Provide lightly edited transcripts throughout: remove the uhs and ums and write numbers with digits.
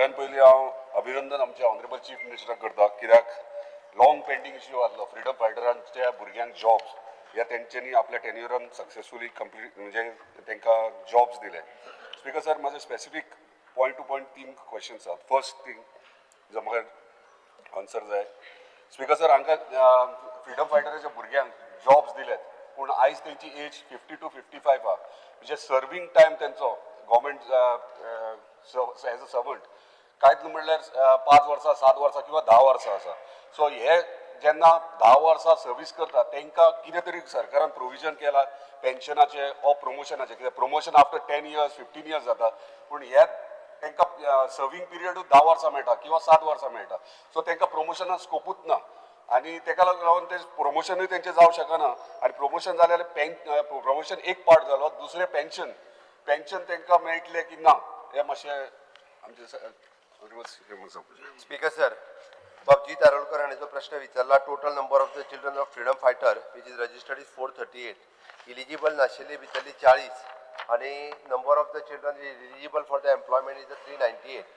सगळ्यात पयलीं हांव अभिनंदन आमच्या ऑनरेबल चीफ मिनिस्टराक करता, कित्याक लॉंग पेंडींग इश्यू आसलो फ्रिडम फायटरांच्या भुरग्यांक जॉब्स ह्या तेंच्यांनी आपल्या टेन्युअरान सक्सेसफुली कंप्लीट, म्हणजे तांकां जॉब्स दिले. स्पीकर सर, म्हाजे स्पेसिफीक पॉयंट टू पॉयंट तीन क्वेश्चन्स आसात. फर्स्ट थिंग जो म्हाका आन्सर जाय, स्पीकर सर, हांकां फ्रिडम फायटराच्या भुरग्यांक जॉब्स दिलेत, पूण आयज तेंची एज 50 टू 55 आहा, म्हणजे सर्वींग टायम तेंचो गव्हर्मेंट एज अ सर्वंट कांयच म्हणल्यार 5 वर्सां, 7 वर्सां किंवा 10 वर्सां आसा. सो हे जेन्ना 10 वर्सां सर्वीस करता, तांकां कितें तरी सरकारान प्रोविजन केला पेन्शनाचें ओ प्रमोशनाचें? कित्याक प्रमोशन आफ्टर 10 इयर्स, 15 इयर्स जाता, पूण हे तांकां सर्वींग पिरियडूच 10 वर्सां मेळटा किंवा 7 वर्सां मेळटा. सो तांकां प्रमोशनाक स्कोपूच ना आनी ताका लागून ते प्रमोशनूय तेंचें जावंक शकना. आनी प्रमोशन जालें जाल्यार प्रमोशन एक पार्ट जालो, दुसरें पेन्शन. पेन्शन तांकां मेळटलें की ना, हें मातशें आमचें. स्पीकर सर, बाब जीत आरोलकर हांणी जो प्रश्न विचारला, total number of the children of freedom fighter which is registered is 438. Eligible नाशिल्ली भितरली 40 आणि number of the children is eligible for the employment is the 398.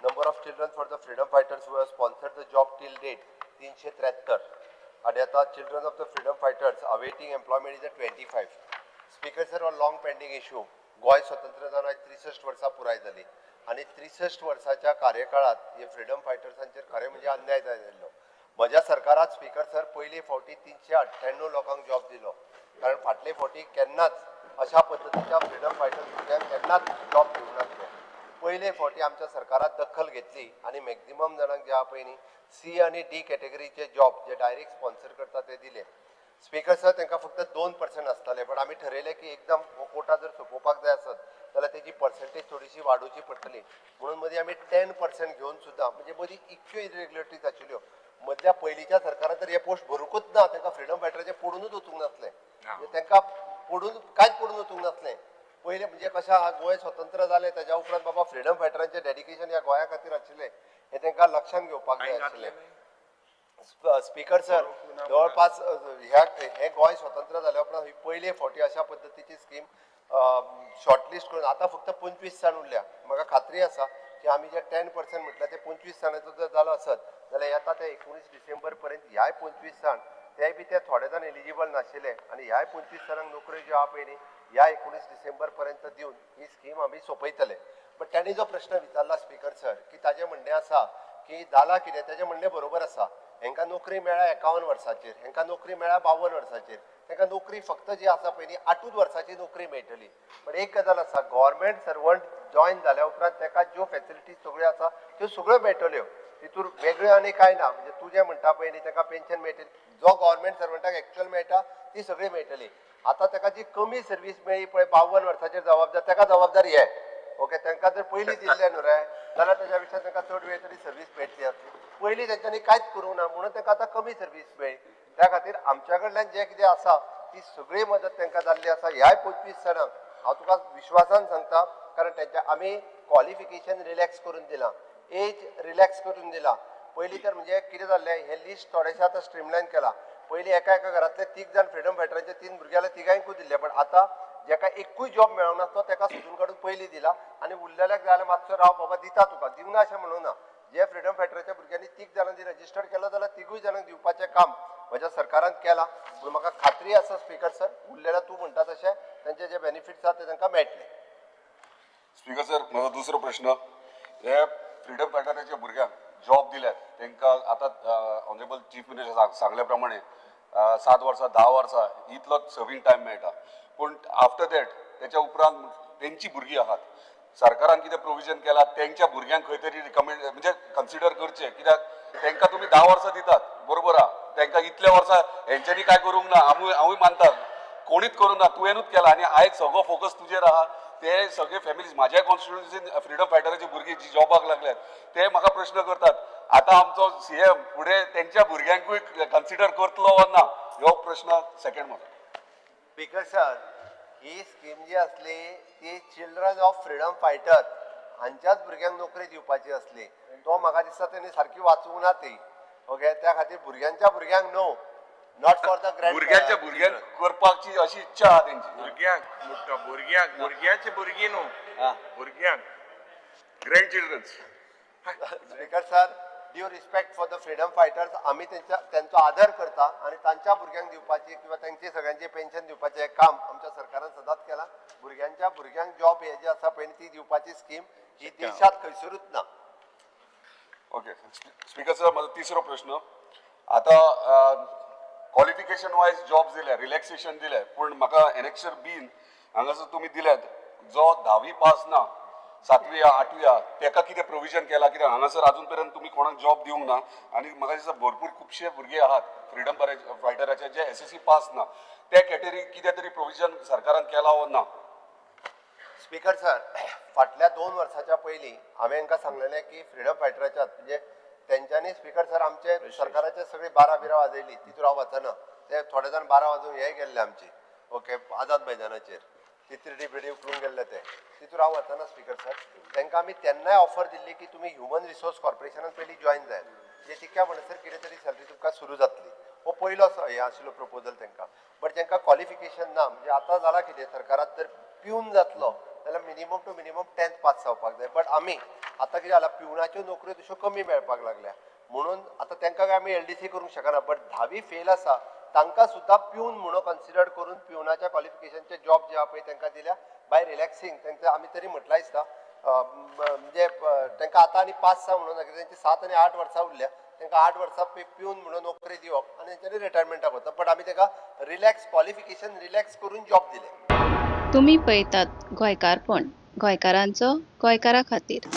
Number of children for the freedom fighters who have sponsored the job till date 373 आणि आता children of the freedom fighters awaiting employment is a 25. Speaker sir, हो long pending issue. Goa स्वतंत्र जावन आयज 63 वर्सां पुराय जाली आनी 63 वर्साच्या कार्यकाळात हे फ्रिडम फायटर्सांचेर खरें म्हणजे अन्याय जाल्लो. म्हज्या सरकारात, स्पीकर सर, पयले फावटी 398 लोकांक जॉब दिलो, कारण फाटले फावटी केन्नाच अशा पद्दतीच्या फ्रिडम फायटर्स भुरग्यांक केन्नाच जॉब दिवंक नासले. पयले फावटी आमच्या सरकारात दखल घेतली आनी मॅक्झिमम जाणांक जे आहा पळय न्ही, सी आनी डी कॅटेगरीचे जॉब जे डायरेक्ट स्पॉन्सर करता ते दिले. स्पीकर सर, तांकां फक्त 2% आसताले, बट आमी ठरयलें की एकदम हो कोटा जर सोंपोवपाक जाय आसत जाल्यार तेजी पर्संटेज थोडीशी वाडोवची पडटली म्हणून मदीं आमी 10% घेवन सुद्दां, म्हणजे मदीं इतक्यो इरेग्युलरिटीज आशिल्ल्यो. मदल्या पयलींच्या सरकारान तर हे पोस्ट भरुंकूच ना. तांकां फ्रिडम फायटराचे पडुनूच वचूंक नासलें. म्हणजे तांकां पडून कांयच पडून वचूंक नासलें. पयलें म्हणजे कशें आहा, गोंय स्वतंत्र जालें ताज्या उपरांत बाबा फ्रिडम फायटरांचें डेडिकेशन ह्या गोंया खातीर आशिल्लें हें तांकां लक्षांत घेवपाक जाय आशिल्लें. स्पीकर सर, जवळपास ह्या हे गोंय स्वतंत्र जाल्या उपरांत ही पयले फावटी अशा पद्दतीची स्कीम शॉर्टलिस्ट करून आतां फक्त 25 जाण उरल्या. म्हाका खात्री आसा की आमी जे 10% म्हटल्यार ते 25 जाणांचो जर जालो आसत जाल्यार येता ते 19 डिसेंबर पर्यंत ह्याय 25 जाण, ते बी ते थोडे जाण एलिजिबल नाशिल्ले आनी ह्याय 25 जाणांक नोकऱ्यो ज्यो आहा पळय न्ही, ह्या 19 डिसेंबर पर्यंत दिवन ही स्कीम आमी सोंपयतले. बट तांणी जो प्रश्न विचारला, स्पीकर सर, की ताजें म्हणणें आसा की जाला कितें, तेजें म्हणणें बरोबर आसा. हेंकां नोकरी मेळ्ळ्या 51 वर्साचेर, हेंकां नोकरी मेळ्ळ्या 52 वर्साचेर. तांकां नोकरी फक्त जी आसा पळय न्ही, 8ूच वर्साची नोकरी मेळटली. बट एक गजाल आसा, गव्हर्मेंट सर्वंट जॉयन जाल्या उपरांत ताका ज्यो फॅसिलिटीज सगळ्यो आसा त्यो सगळ्यो मेळटल्यो. तितूर वेगळ्यो आनी कांय ना. म्हणजे तूं जें म्हणटा पळय न्ही, ताका पेन्शन मेळटली, जो गव्हर्मेंट सर्वंटाक एक्चुअल मेळटा ती सगळी मेळटली. आतां ताका जी कमी सर्वीस मेळ्ळी पळय 52 वर्साचेर, जबाबदार ताका जबाबदार हे ओके. तांकां जर पयलीं दिल्लें न्हू रे, जाल्यार ताच्या पेक्षा तांकां चड वेळ तरी सर्वीस मेळटली आसली. पयलीं तेंच्यांनी कांयच करूंक ना म्हणून तांकां आतां कमी सर्वीस मेळ्ळी. त्या खातीर आमच्या कडल्यान जें कितें आसा ती सगळी मदत तांकां जाल्ली आसा ह्याय 25 जाणांक. हांव तुका विश्वासान सांगता, कारण तेंच्या आमी क्वॉलिफिकेशन रिलॅक्स करून दिलां, एज रिलॅक्स करून दिलां. पयलीं तर म्हणजे कितें जाल्लें, हें लिस्ट थोडेशें आतां स्ट्रीमलायन केलां. पयलीं एका एका घरांतले तीग जाण फ्रिडम फायटरांचे तीन भुरगे जाल्यार तिगांयकूय दिल्ले, पण आतां जेका एकूय जॉब मेळोंक ना तो तेका सोदून काडून पयलीं दिला आनी उरलेल्याक जाय जाल्यार मातसो राव बाबा, दिता तुका, दिवना अशें म्हणूं ना. जे फ्रिडम फायटराच्या भुरग्यांनी तीग जाणांनी रजिस्टर्ड केला जाल्यार तिगूय जाणांक दिवपाचें काम म्हज्या सरकारान केलां. म्हणून म्हाका खात्री आसा, स्पीकर सर, उरलेल्या तूं म्हणटा तशें तेंचे जे बेनिफिट्स आसा ते तांकां मेळटले. स्पीकर सर, म्हजो दुसरो प्रश्न, हे फ्रिडम फायटराच्या भुरग्यांक जॉब दिल्यात, तांकां आतां ऑनरेबल चीफ मिनिस्टर सांगल्या प्रमाणे 7 वर्सां, 10 वर्सां इतलो सर्वींग टायम मेळटा, पूण आफ्टर that तेच्या उपरांत तेंची भुरगीं आहात. सरकारान कितें प्रोविजन केलां तेंच्या भुरग्यांक खंय तरी रिकमेंड, म्हणजे कन्सिडर करचें? कित्याक तांकां तुमी 10 वर्सां दितात, बरोबर आहा. तांकां इतल्या वर्सां हेंच्यांनी काय करूंक ना, आमूय हांवूय मानता, कोणीच करूंक ना, तुवेंनूच केला आनी आयज सगळो फोकस तुजेर आहा. ते सगळे फॅमिलीज म्हाज्या कॉन्स्टिट्युन्सीन फ्रिडम फायटराची भुरगीं जी जॉबाक लागल्यात ते म्हाका प्रश्न करतात, आतां आमचो सीएम फुडें तेंच्या भुरग्यांकूय कन्सिडर करतलो वा ना, हो प्रश्न सेकंड म्हजो. स्पीकर सर, ही स्कीम जी आसली ती चिल्ड्रन ऑफ फ्रिडम फायटर हांच्याच भुरग्यांक नोकरी दिवपाची आसली. तो म्हाका दिसता तेणी सारकी वाचूंक ना ती. ओके, त्या खातीर भुरग्यांच्या भुरग्यांक न्हू, not for the grand भुरग्यांच्या भुरग्यांक करपाची अशी इच्छा आहा तेंची. भुरग्यांक मोठ्या भुरग्यांक, भुरग्याची भुरगीं न्हू, भुरग्यांक. Grand children's. Speaker sir, due respect for the freedom fighters, आमी तेंच्या तेंचो आदर करता आनी तांच्या भुरग्यांक दिवपाची किंवा तांचे सगळ्यांचे पेन्शन दिवपाचें हें काम आमच्या सरकारान सदांच केलां. भुरग्यांच्या भुरग्यांक जॉब हे जे आसा पळय ती दिवपाची स्कीम ही देशांत खंयसरूच ना. ओके स्पीकर सर, म्हजो तिसरो प्रश्न. आता क्वॉलिफिकेशन वायज जॉब्स दिले, रिलॅक्सेशन दिले, पूण म्हाका एनेक्शर बीन हांगासर तुमी दिल्यात, जो धावी पास ना, सातवी या आठवी या, तेका कितें प्रोविजन केला? कित्याक हांगासर अजून पर्यंत तुमी कोणाक जॉब दिवंक ना आनी म्हाका दिसता भरपूर खुबशे भुरगे आहात फ्रिडम फायटराचे जे एसएससी पास ना. त्या कॅटेगरी कितें तरी प्रोविजन सरकारान केला वो ना? स्पीकर सर, फाटल्या 2 वर्साच्या पयलीं हांवें हांकां सांगलेलें की फ्रिडम फायटराच्या म्हणजे तेंच्यांनी, स्पीकर सर, आमचे सरकाराचे सगळी बारा बिरां वाजयली. तितूर हांव वचना. ते थोडे जाण बारा वाजोवन हे गेल्ले आमचे, ओके, आझाद मैदानाचेर ती तिरडी बिरडी उखलून गेल्ले ते. तितूर हांव वचना. स्पीकर सर, तांकां आमी तेन्नाय ऑफर दिल्ली की तुमी ह्युमन रिसोर्स कॉर्पोरेशनान पयलीं जॉयन जायात, जे तितक्या म्हणसर कितें तरी सॅलरी तुमकां सुरू जातली. हो पयलो हे आशिल्लो प्रपोजल तांकां. बट तांकां क्वॉलिफिकेशन ना. म्हणजे आतां जालां कितें, सरकारात जर पिवन जातलो जाल्यार minimum to minimum 10th pass जावपाक जाय. बट आमी आतां कितें जालां, पिवनाच्यो नोकऱ्यो तश्यो कमी मेळपाक लागल्या, म्हणून आतां तांकां काय आमी एलडीसी करूंक शकना. बट धावी फेल आसा तांकां सुद्दां पिवन म्हणून कन्सिडर करून पिवनाच्या क्वॉलिफिकेशनचे जॉब जे आहा पळय तांकां दिल्या बाय रिलॅक्सिंग तांकां. आमी तरी म्हटलां दिसता, म्हणजे तांकां आतां आनी पास जा म्हणून नाका. तेंची 7 आनी 8 वर्सां उरल्या. तांकां 8 वर्सां पिवन म्हणून नोकरी दिवप आनी तेंच्यांनी रिटायरमेंटाक वता. बट आमी तांकां रिलॅक्स, क्वॉलिफिकेशन रिलॅक्स करून जॉब दिले. तुमी पळयतात गोंयकारपण, गोंयकारांचो गोंयकारा खातीर.